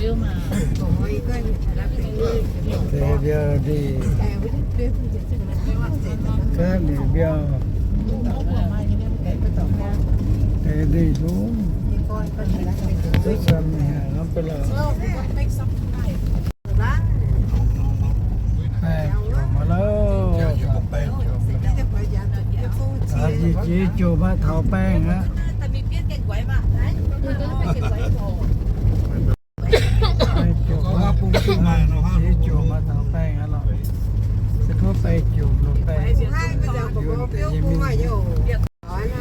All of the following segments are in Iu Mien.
Deix mbiauh ndih, gaav ninh mbiauh, deix ndih lungv, duqv samx hnyangx hnangv ba'laqc. Baengh jomc maiv louh, jiex jomc maiv taux baengh aqv. Jiex jomc maiv taux baengh aqv lorqc. Se gorngv baengh jomc lorqc, baengh yiem mingh.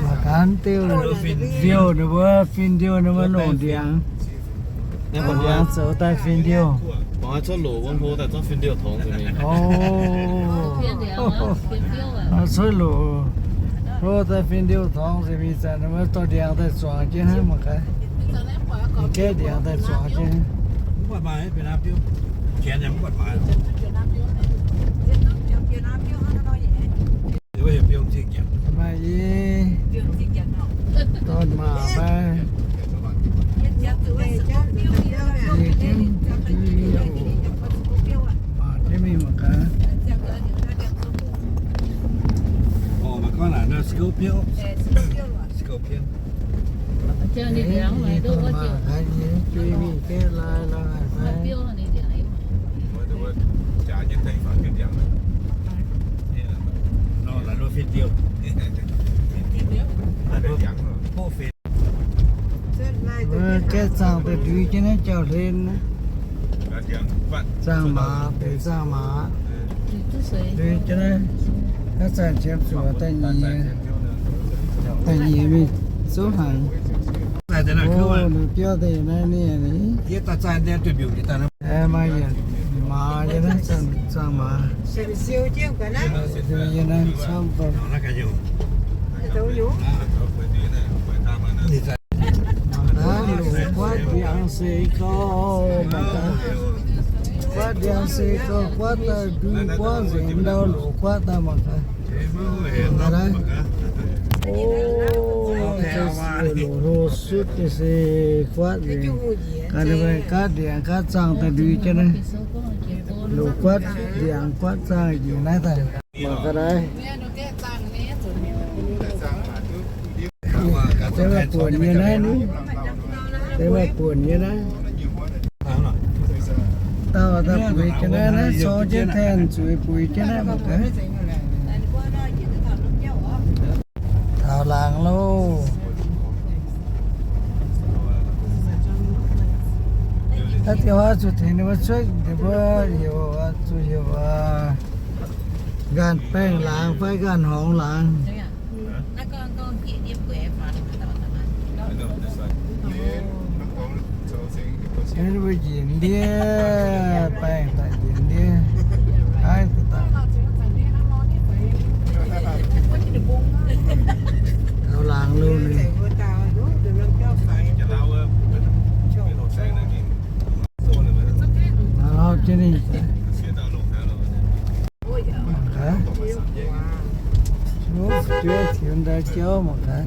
Mangc gaax diuh, diuh ninh mbuo, fin diuh ninh mbuo longc ndiangx. Longc ndiangx zoux daaih fin diuh. Cuotv loc hlo daaih fin diuh torngx se mingh zanc ninh mbuo dorh ndiangx daaih zuangx jienv hnangv mangc gaax. Ninh gaeqv ndiangx daaih zuangx jienv. Maaih i, dorn-maac fai, maac jienv mingh mangc gaax. Scorpion. Dorn-maac gaax, yie juiv mingh gaeqv lai lai fai. Gaeqv zaangh daaih ndui jienv naaiv jauv-hlen, zaangh maaz, deix zaangh maaz, ndui jienv naaiv, naaiv zaangh qiemx zuoqc daaih nyiex, daaih nyiex mingh zouv hnaangx. O, ninh biauv deix naaiv ninh, maaih yietc maaz nyei naaiv, zaangh maaz, ndui yie naaiv camv gorn. Mangc gaax, loc guaatv ndiangx se gorngv, mangc gaax, guaatv ndiangx se gorngv, guaatv daaih ndui buangv nzengc ndau loc guaatv daaih mangc gaax. Mangc gaax naaiv. O, loc hlo sutv nyei se guaatv nzengc. Gaax ninh mbuo gaatv ndiangx gaatv zaangh daaih ndui jienv naaiv. Loc guaatv ndiangx guaatv zaangh njiec naaiv daaih. Mangc gaax naaiv. Deix maaih buonc nyei naaiv, deix maaih buonc nyei naaiv. Dauh daaih buix jienv naaiv, naaiv cor jienv tengx zueiz buix jienv naaiv mangc gaax. Taux laangz loh. Naaiv diuh hnoi zuqc tengx ninh mbuo cuotv, ninh mbuo heuc, zuqc heuc nqaanh baengh laangz fai nqaanh horngz laangz. Ninh mbuo njiec ndiev, baengh daaih njiec ndiev, aiv daaih. Taux laangz loh ninh. Mangc gaax, fu'jueiv tiux ndau jauv mangc gaax.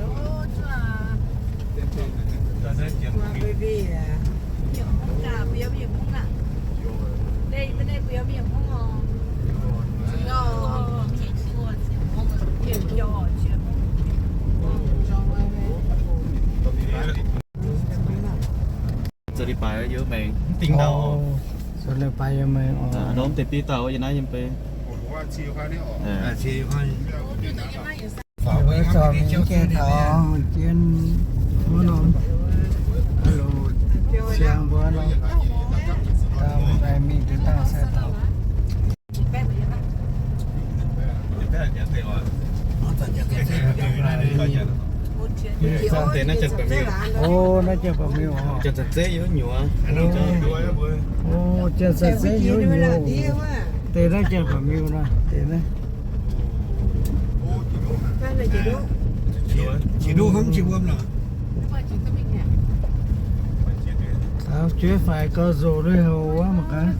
Zoux leiz-baaix yiem maengx mv dingh ndau oc. Zoux leiz-baaix yiem maengx oc. Ndau mv deix biv dauh yiem naaiv yiem bei. Zorqv mingh jienv taux jienv wuov norm, loc siang mbuo norm, daaih mingh deix dangh sai taux. O, naaiv janx-baeqc miuh oc. O, janx-baeqc zeiv nyuoz nyuoz. Deix naaiv janx-baeqc miuh nor, deix naaiv. Taux jueiv faix gauh nzoc lui-houx wuov mangc gaax.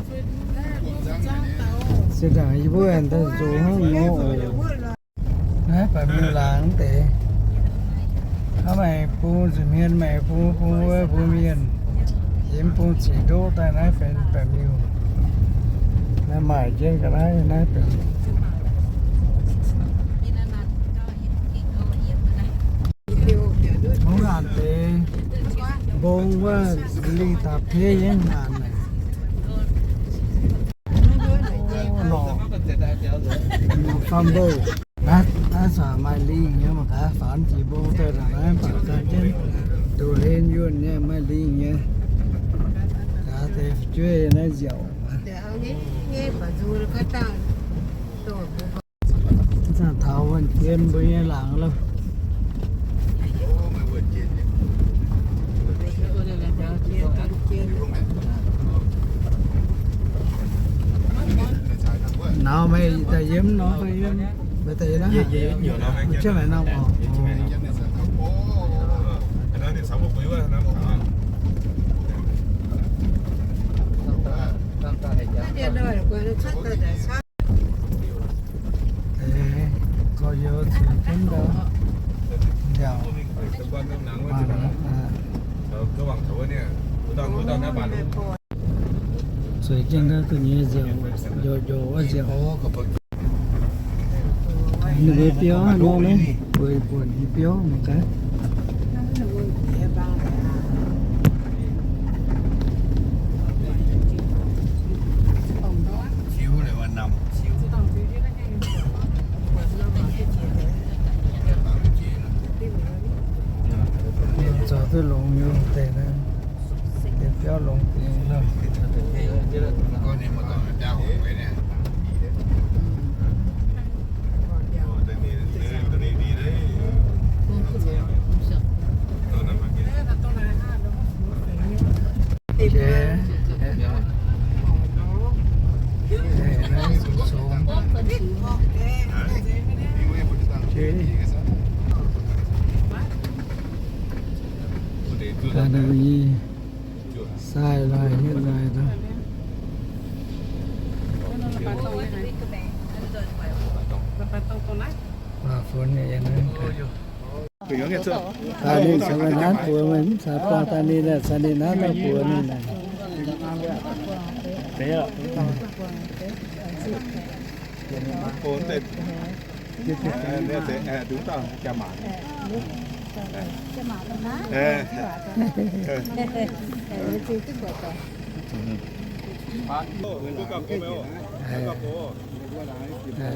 Se ndaangc yie mbuo aengx daaih nzoc hnangv nor oc. Naaiv baeqc miuh laangz deix. Hnangv maaih bung nza'hmien, maaih bung, bung wuov, bung mienh. Yiem bung ziqc ndoqv daaih naaiv benx baeqc miuh. Naaiv maaih jienv ga'naaiv, naaiv benx hmuangv laanh deix mbong wuov, lingh daaih pei yiem naaic. Norqc, norqc fam mbouh. Naaiv, naaiv zanc maaih lingh nyei mangc gaax, faanx jiex mbong daaih naaiv mv baac gan jienv ndoqc hlen yuonh nyei, maaih lingh nyei. Gaax deix fu'jueiv naaiv nziaauc. Zanc taux wuonh jien mbuo nyei laangz loh. Naux meih daaih yiem nor, meih daaih yiem naaiv haaix? Jienv naaic nor oc. Gorx-youz zueiz jienv ndau nziaauc. Zueiz jienv ndau gu'nyuoz nziaauc, njoux njoux wuov nziaauc. Ninh mbuo biauv nor naaiv, mbuo buatc ninh biauv mangc gaax. Zoux duqv longx nyei deix naaiv, deix biauv longx deix. Sai laaih hietv laaih daaih. Waac funx nyei yiem naaiv. Daaih ninh caux meih hnamv buoz, meih mv caux buangh daaih ninh, caux ninh hnamv daaih buoz ninh naaic.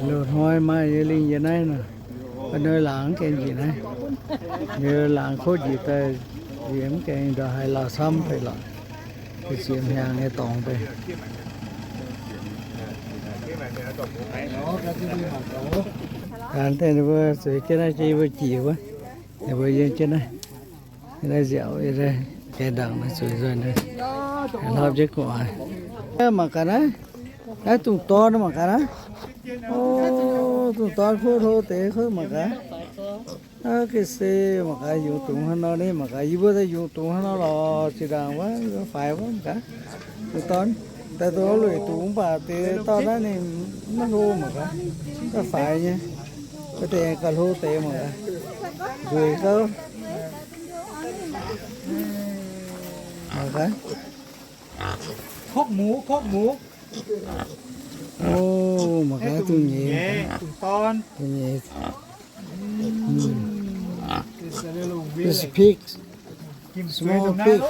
Loz-hnoi maaih nyei lingh yiem naaiv nor. Ninh laangz mv gaengh njiec naaiv. Ninh laangz kov njiec daaih, njiec mv gaengh ndongc haaix lauh camv deix lorqc. Ziepc hnyangx nyei dorngx deix. Gaax deix ninh mbuo zueiz jienv naaiv, yie mbuo jiex wuov, ninh mbuo yiem jienv naaiv. Naaiv nziaauc, gaengh ndaangc naaiv zueiz nzoih naaiv, hlapv jienv gu'nguaaic. Mangc gaax naaiv, naaiv dungz dorn mangc gaax naaiv. O, dungz dorn kuv hlo deix kuv mangc gaax. Naaiv ga'sie mangc gaax yungz dungz hnangv nor ni, mangc gaax yie mbuo daaih yungz dungz hnangv nor lorqc, zinh ndaangc wuov faix wuov mangc gaax. Dungz dorn daaih dongh lueic dungz mv baac deix dorn naaiv ninh maiv hlo mangc gaax, mv faix nyei. Deix gauh hlo deix mangc gaax, nzueic gauh. Mangc gaax. Kobv muoz, kobv muoz. O, mangc gaax, dungz nyeiz, dungz nyeiz. This is pig, small pig.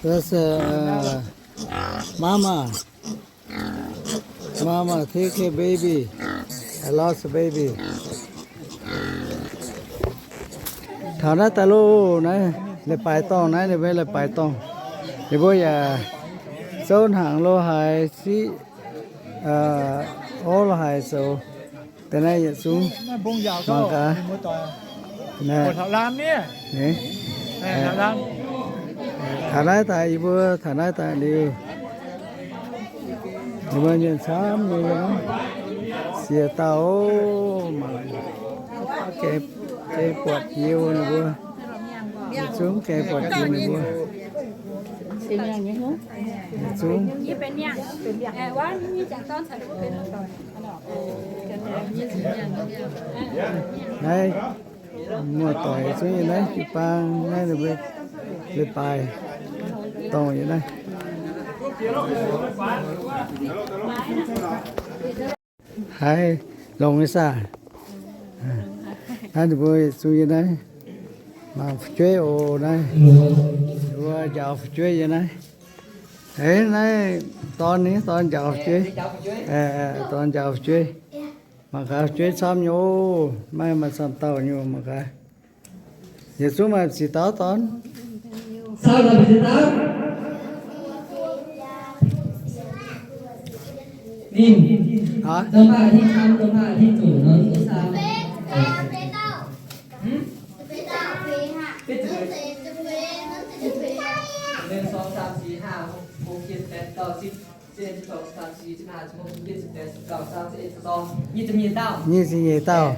That's a mama. Mama take care baby. I lost a baby. Taux naaiv daaih loh, naaiv leiz-baaix dorngh, naaiv ninh mbuo leiz-baaix dorngh. Ninh mbuo yaac zouv hnaangx lo haaix siqv, orv lo haaix zoux. Deix naaiv yietc zungv mangc gaax. Taux naaiv daaih, yie mbuo taux naaiv daaih liuz, ninh mbuo mienh camv nyei, siex dauh, mangc, gengh buatc jiex ninh mbuo. Yietc zungv gengh buatc jiex ninh mbuo. Yietc zungv. Naaiv muoz-doic zungv yiem naaiv jiu-baang naaiv ninh mbuo Leiz-baaix dorngh yiem naaiv. Haiz longx nyei saah? Naaiv ninh mbuo yietc zungv yiem naaiv mangc fu'jueiv oc. Naaiv ninh mbuo njaaux fu'jueiv yiem naaiv. Eix, naaiv dorn ni, dorn njaaux fu'jueiv. Dorn njaaux fu'jueiv. Mangc gaax fu'jueiv camv nyei oc. Maaih, maaih camv dauh nyei mangc gaax. Yietc zungv maaih ziqc dauh dorn? Ninh. Aa? Nyic ziepc nyeic dauh.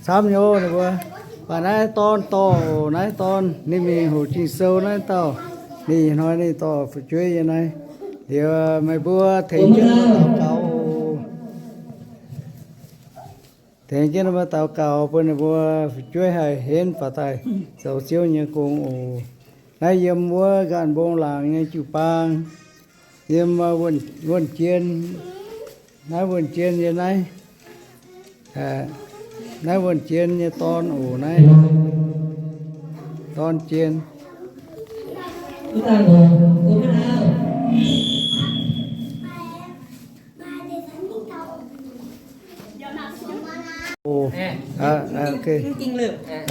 Camv nyei oc ninh mbuo. Mv baac naaiv dorn dorh, naaiv dorn ninh mingh hoqc Ging-Sou naaiv dauh. Ninh ih hnoi ninh dorh fu'jueiv yiem naaiv. Liuz meih mbuo tengx jienv ninh mbuo daux gaux oc. Tengx jienv ninh mbuo daux gaux bun ninh mbuo fu'jueiv haih henv faaux daaih zoux Ziouv nyei gong oc. Naaiv yiem wuov Nqaanh Mbong Laangc nyei jiu-baang, yiem wuonh jien, naaiv wuonh jien nyei naaiv, naaiv wuonh jien nyei dorn oc. Naaiv dorn jien. Oc,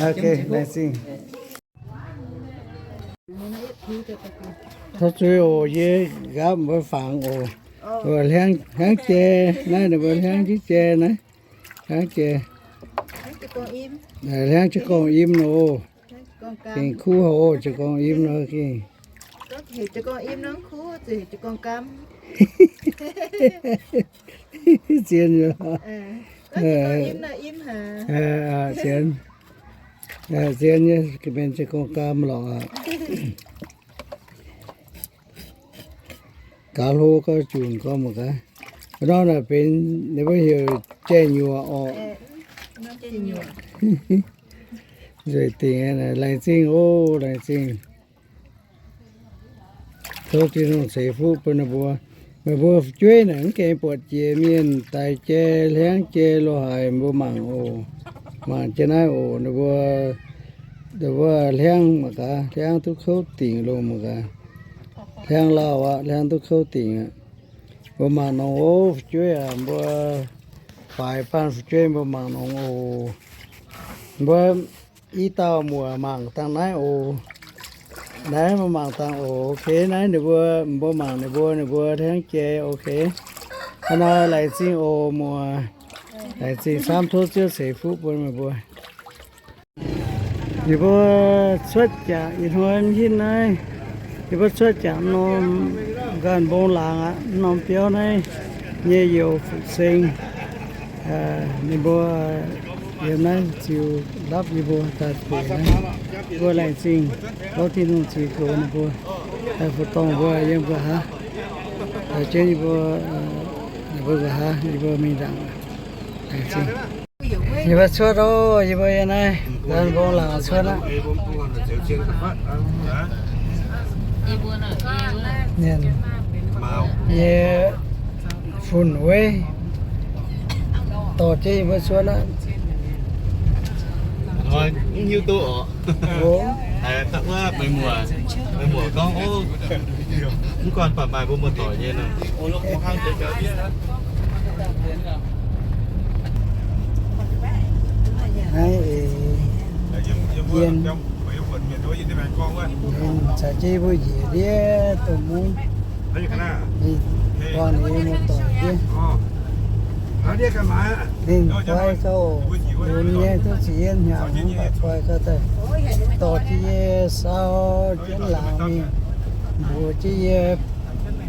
ok, laengz zingh. Tov zuiz oc, yie nqaapv mbuo fangx oc. Hliangv jai, naaiv ninh mbuo hliangv jai naaiv. Hliangv jai, hliangv jiez gorngv im nor oc. Gengh kuv haic oc, jiez gorngv im nor gengh. Zien nyei. Zien, zien nyei, ga'benx jiez gorngv gaam lorqc aqv. Gaax hlo gauh junc gorngv mangc gaax. Nor naaic benx ninh mbuo heuc jai-nyuoqc orqc. Nzueic dingc, laengz zingh oc, laengz zingh. Tov Tin-Hungh ceix fuqv bun ninh mbuo. Meih mbuo fu'jueiv naaic mv gaengh buatc jiex mienh daic jai, hliangv jai lo haaix mbuo mangc oc. Mangc jienv naaiv oc, ninh mbuo, ninh mbuo hliangv mangc gaax, hliangv duqv kouv dingc longx mangc gaax. Hliangv lauh aqv, hliangv duqv kouv dingc aqv. Mbuo mangc nongx oc, fu'jueiv aac, mbuo faix baan fu'jueiv mbuo mangc nongx oc. Mbuo i dauh muoc mangc dangh naaiv oc. Naaiv mbuo mangc dangh oc. Ok, naaiv ninh mbuo, mbuo mangc ninh mbuo, ninh mbuo hliangv jai. Ok, hnangv naaiv laengz zingh oc muoc. Laengz zingh camv, tov Ziouv ceix fuqv bun meih mbuo. Yie mbuo cuotv jangx ih hnoi mv hinv naaiv, yie mbuo cuotv jangx norm Nqaanh Mbong Laangc aqv, norm biauv naaiv nyei youz Fuqc Seng. Ninh mbuo yiem naaiv ziux ndapv yie mbuo daaih deix naaiv. Mbuo laengz zingh, tov Tin-Hungh ceix goux ninh mbuo, daaih fu-dorngh mbuo yiem nqa'haav, jienv yie mbuo, ninh mbuo nqa'haav yie mbuo mingh ndaangc. Laengz zingh. Yie mbuo cuotv oc, yie mbuo yiem naaiv Nqaanh Mbong Laangc cuotv aqv. Mienh nyei fun-weiv dorh jienv yie mbuo cuotv aqv. Mv hiuv duqv oc. Mbuo, meih muoc, meih muoc gorngv, o, mv guanh baac maaih mbuo muoz-doic nyei nor. Naaiv eix yien, yien caux jienv mbuo njiec ndiev dongh mungv, ninh gorngv ninh muoz-doic ndiev. Ninh koi gauh lunx nyei, duqv ziqc yie hnyangx mv baac koi gauh daaih dorh jienv yie sau jienv laangz mingh, mbuox jienv yie,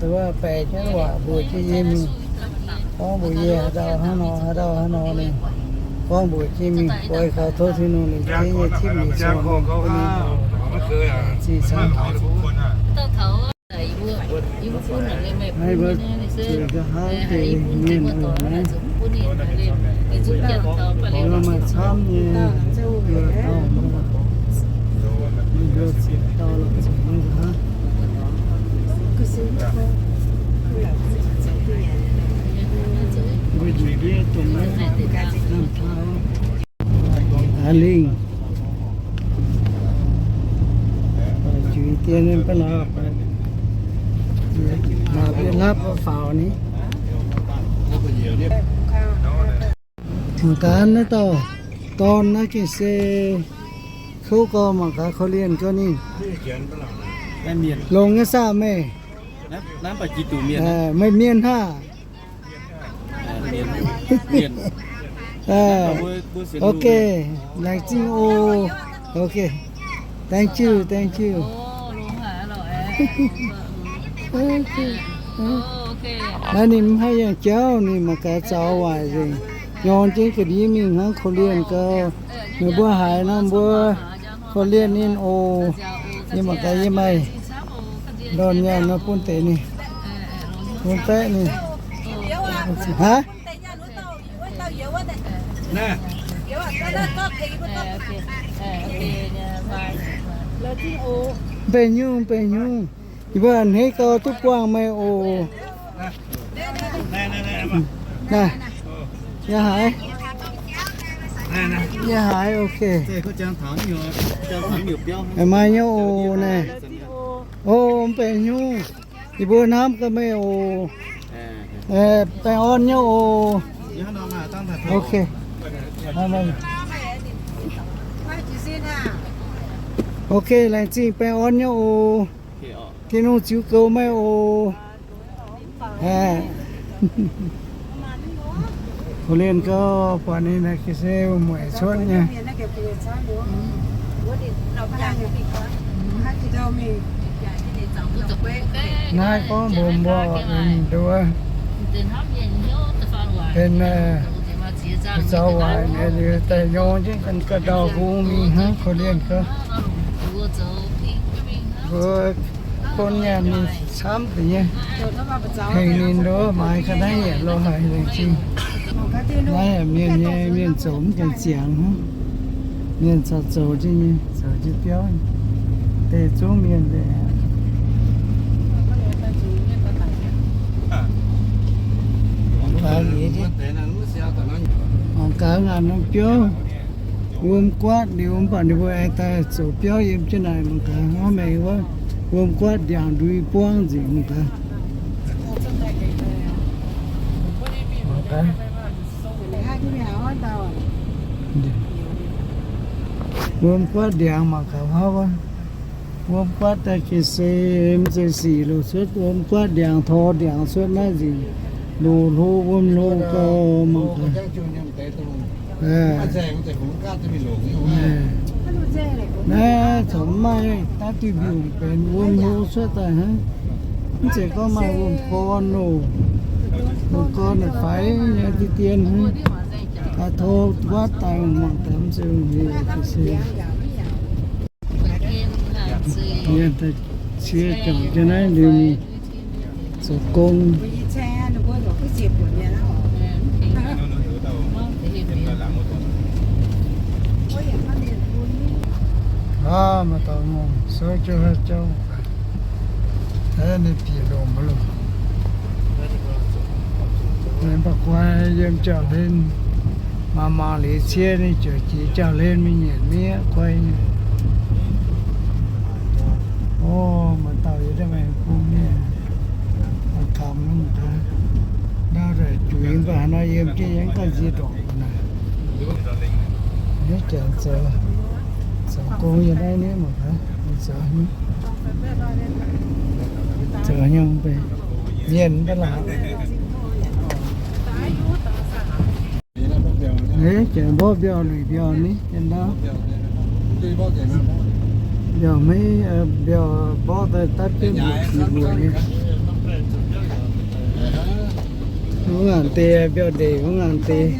wuov baeqc jienv waac mbuox jienv yie mingh, gorngv mbuox yie haaix dauh hnangv nor, haaix dauh hnangv nor. Ninh gorngv mbuox jienv mingh, koi gauh tov Tin-Hungh ninh tengx yie tipv mingh suonc bun ninh ziqc cangv. Naaiv mbuo zuqc nqa'haav deix mienh oc naaiv, mbuo maaih camv nyei, mbuo dauh mbuo, mbuo zuqc Aa lingh, juix dien mv baac laaix, laaix mbienv hlapv faaux ni. Mangc gaax naaiv dauh dorn naaiv gengh se kouv gau, mangc gaax korv-lienh gau ninh. Longx nyei saah meih? Meih mienh hnangv? Ok, laengz zingh oc. Ok, thank you, thank you. Naaiv ninh mv haih yangh jauv, ninh mangc gaax zaux waaic nzengc. Nyorng jienv ga'ndiev mingh hnangv, korv-lienh gau. Meih mbuo haiz nor mbuo korv-lienh ninh oc. Yie mangc gaax yie maaih ndorn nyaanh nor bun deix ninh, bun baeqv ninh. Hnangv? Mv benx nyungc, mv benx nyungc. Yie mbuo a'hneiv gau duqv buangh meih oc. Naaiv, yie haiz, yie haiz, ok. Maaih nyei oc naaiv. O, mv benx nyungc. Yie mbuo hnamv gaax meih oc. Baengh orn nyei oc. Ok. Ok, laengz zingh, baengh orn nyei oc. Tin-Hungh ziux goux meih oc. Korv-lienh gau, buatc ninh naaiv ga'sie mueic cuotv nyei. Naaiv gorngv mbuox mbuo, mbuox nduov, benx zaux waaic nyei liuz daaih nyorng jienv ganh ga'ndauh hung mingh hnangv, korv-lienh gau. Mbuo bun nyaanh ninh camv deix nyei, hengx ninh nduov maaiz ga'naaiv yietc lo haic laengz zingh. Naaiv mienh nyei, mienh zoux mv gaengh ziangx hnangv. Mienh caux zoux jienv nyei, zoux jienv biauv, deix zungv mienh deix. Mangc gaax ngaanc norm biauv, wuom guaatv liuz mv baac ninh mbuo aengx daaih zoux biauv yiem jienv naaic. Mangc gaax hnangv meih wuov, wuom guaatv ndiangx ndui buangv nzengc. Mangc gaax, mangc gaax, wuom guaatv ndiangx mangc gaax hnangv wuov. Wuom guaatv daaih gengh se mv zeiz sic loz cuotv, wuom guaatv ndiangx tor ndiangx cuotv naaiv nzengc, loz hlo wuom hlo gau mangc gaax. Naaiv corc mv maaih daav diuh mbiungc benx wuom hlo cuotv daaih hnangv. Mv zeiz gorngv maaih wuom gorn loh, wuom gorn naaic faix nyei diqv dien hnangv. Daaih tor guaatv daaih mangc gaax mv zeiz hlo se. Mienh daaih cie juangc jienv naaiv liuz mingh zoux gong. Aav, maaih dauh ngongh souv jienv haaix jauv, ninh bieqc lomc mv lomc. Mv baac guai yiem jauv-hlen, mangc mangc liuz cie ninh ziouc jiex jauv-hlen mingh nyanc miev guai nyei. O, maaih dauh yiem naaiv maaih bung mienh, maaih kamx mv deix. Naaiv daaih juix mv baac haaix nor yiem jienv yie mv gaengh nzie ndorqc naaic. Naaiv janx zoux, zoux gong yiem naaiv nyei mangc gaax, zoux nyei, zoux nyei mv bei, mienh mv bei laangc. Naaiv janx mborqv mbiauh luic mbiauh ni, janx ndau. Mbiauh maiv, mbiauh mborqv daaih dapv jienv mbuoqc sic mbuoqc nyei. Wuov ngaanc deix, mbiauh ndeic wuov ngaanc deix.